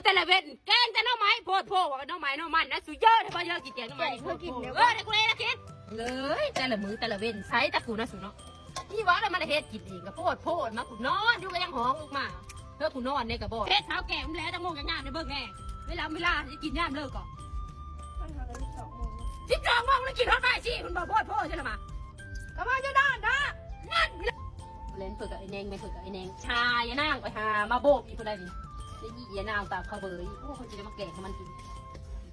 ແຕ່ລະເວັນແກງແຕ່ໜໍ່ໄມ້ ໂພດໂພວ່າໜໍ່ໄມ້ໜໍ່ມັນນະ ສຸເຢີດ ບໍ່ເຢີດກິນແກງໜໍ່ໄມ່ ເອີ ແຕ່ກູເລີຍລະກິນເລີຍ ແຕ່ລະມື້ແຕ່ລະເວັນ ໃຊ້ຕະກູນະສຸເນາະ ນີ້ວ່າແລ້ວມັນເຮັດກິນເອງ ກໍໂພດໂພມາ ກູນອນຢູ່ກໍຍັງຮ້ອງລູກມາ ເອີ ກູນອນໃນກະບອກ ເຮັດເຊົ້າແກງແລ້ວ ຈັກໂມງຈັກຍາມໄດ້ເບິ່ງແນ່ ເວລາ ເວລາຊິກິນຍາມເລີກກໍ ມັນຫາກັນສິບສອງໂມງ ສິບສອງໂມງແລ້ວ ກິນຮອດບ່າຍສີ່ ມັນບໍ່ໂພດໂພໃຊ່ລະມາ ກໍວ່າຢ່ານອນນະ ນັ້ນ ເລ່ນເພິ່ນກັບໄອ້ແນງ ແມ່ນເພິ່ນກັບໄອ້ແນງ ຫາຍານາງໄປຫາມາໂບກອີກຜູ້ໃດນີ້ ໄດ້ອີ່ຍານາງຕາມເຂົາເບີຍ ໂອ້ ເຂົາຊິໄດ້ມາແກງໃຫ້ມັນກິນ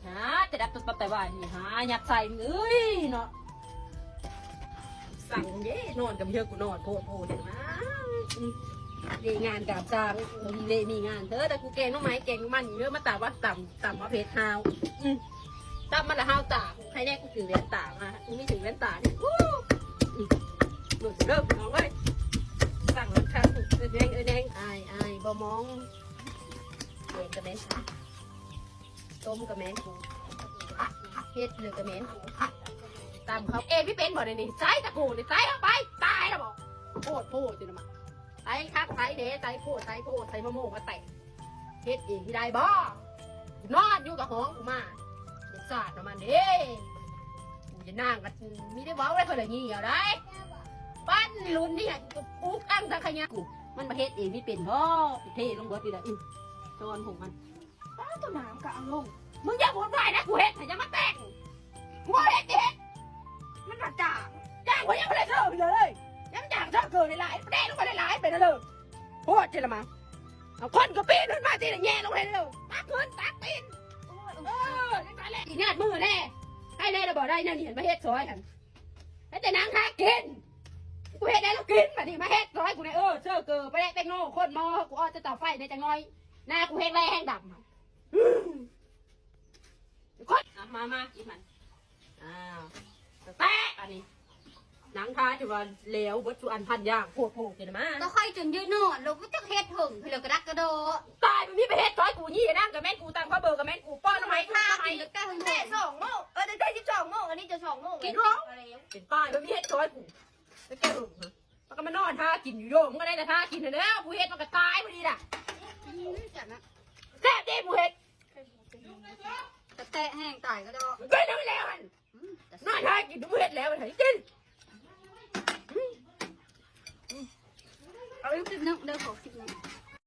ຫາແຕ່ດັບປຸບປັບແຕ່ວ່ານີ້ ຫາຍັດໃສ່ ເອີຍເນາະ ສັ່ງເດ້ ນອນກັບເຮືອ ກູນອນໂພດໂພເດ້ມາ ເດ້ງານການສ້າງ ເດ້ມີງານເທີ ແຕ່ກູແກງໜໍ່ໄມ້ແກງມັນເດີ ມາຕຳວ່າຕຳ ຕຳວ່າເຜັດຫາວ ອື ຕຳມັນລະຫາວຕາ ໃຄແນ່ກູຖືແວ່ນຕາມາ ກູມີຖືແວ່ນຕານີ້ ອູ້ ອື ເບິ່ງເດີພີ່ນ້ອງເອີຍ ສັ່ງລະຄັກ ເອີແນງ ເອີແນງ ອ້າຍ ອ້າຍ ບໍ່ມອງ ແກງກະແມ່ນ ຕົ້ມກະແມ່ນ ເຮັດເລີຍກະແມ່ນ ຕຳເຂົ້າເອງ ພີ່ເປັນບໍ່ນີ້ ໃຊ້ຕະກູນີ້ ໃຊ້ເຂົ້າໄປ ຕາຍລະບໍ່ ໂພດໂພຈັ່ງນະມາ ໃສ່ຄັກໃສ່ແນ່ ໃສ່ໂພດໃສ່ໂພດ ໃສ່ມະມ່ວງມາແຕະ ເຮັດເອງຊິໄດ້ບໍ່ ນອນຢູ່ກະຮ້ອງກູມາ ລົດຊາດນຳມັນເດ້ ກູຈະນັ່ງກັນ ມີແຕ່ເວົ້າໄດ້ ເພິ່ນລະຍິງເອົາໄດ້ ປັ້ນລຸ້ນນີ້ ອຸກອັ່ງສັງຂະຫຍາ ກູ ມັນບໍ່ເຮັດເອງຊິເປັນບໍ່ ເທລົງເບິດນີ້ແຫຼະ ອື ຊ້ອນຂອງມັນ ປ້າ ໂຕນ້ຳກໍເອົາລົງ ມຶງຢ່າວຸ່ນວາຍນະ ກູເຮັດໃຫ້ ຢ່າມາແຕ່ງ ກູເຮັດເອງ ມັນບັກຈ້າງ ຈ້າງກວ່າຍັງບໍ່ໄດ້ເຊີເທື່ອເລີຍ ຍັງຈ້າງເຊີເກີນຫຼາຍໆ ເດ້ລົງໄປຫຼາຍໆ ເປັນເລີຍ ໂພດເຈລະມາ ເອົາຄົນກໍປີນຂຶ້ນມາ ຕີນແຍ່ລົງໃຫ້ເລີຍ ຕັກຂຶ້ນ ຕັກຕີນ ເອີ ຈັ່ງຊັ້ນແຫຼະ ອີຫຍາດມືແນ່ ໃຫ້ແນ່ລະບໍ່ ໄດ້ແນວນີ້ ມາເຮັດຊອຍຫັ້ນ ເຮັດແຕ່ນາງຫາກິນ ກູເຮັດໃຫ້ລາວກິນ ບາດນີ້ມາເຮັດຊອຍກູແນ່ ເອີ ເຊີເກີນ ປະແດກແປ້ງໂນ ຄົນໝໍ ກູອອກຈາກເຕົາໄຟແດ່ຈັກໜ້ອຍ ໜ້າກູແຮງແລແຮງດຳ ຄົນ ອ່ະ ມາ ມາ ກິນມັນ ອ້າວ ແຕະ ອັນນີ້ ໜັງຄາທີ່ວ່າແຫຼວເບິດສູ່ອັນພັນຢ່າງ ໂພດໂພເປັນມາ ກໍຂ້ອຍຈົນຢືນນອນ ແລ້ວກໍຈັກເຮັດເຖິງ ແລ້ວກະດັກກະດໍ ຕາຍ ມັນມີໄປເຮັດຊອຍກູນີ້ ນາງກະແມ່ນກູ ຕຳເຂົ້າເບີກະແມ່ນກູ ປ້ອນໃຫ້ ຂ້າກິນແຕ່ຫົວ ແຕ່ສອງໂມງ ເອີ ແຕ່ສິບສອງໂມງ ອັນນີ້ຈະສອງໂມງ ກິນເຖາະ ເປັນຕາຍ ມັນມີເຮັດຊອຍກູ ແຕ່ແກເບິ່ງ ມັນກໍມານອນຫາກິນຢູ່ໂຍມ ມັນກໍໄດ້ແຕ່ຫາກິນຫັ້ນແຫຼ້ວ ຜູ້ເຮັດມັນກໍຕາຍພໍດີລະ ອືມ ຈັດນະ ແຊບເດ້ຜູ້ເຮັດ ກະແຕະແຮງຕາຍກໍໄດ້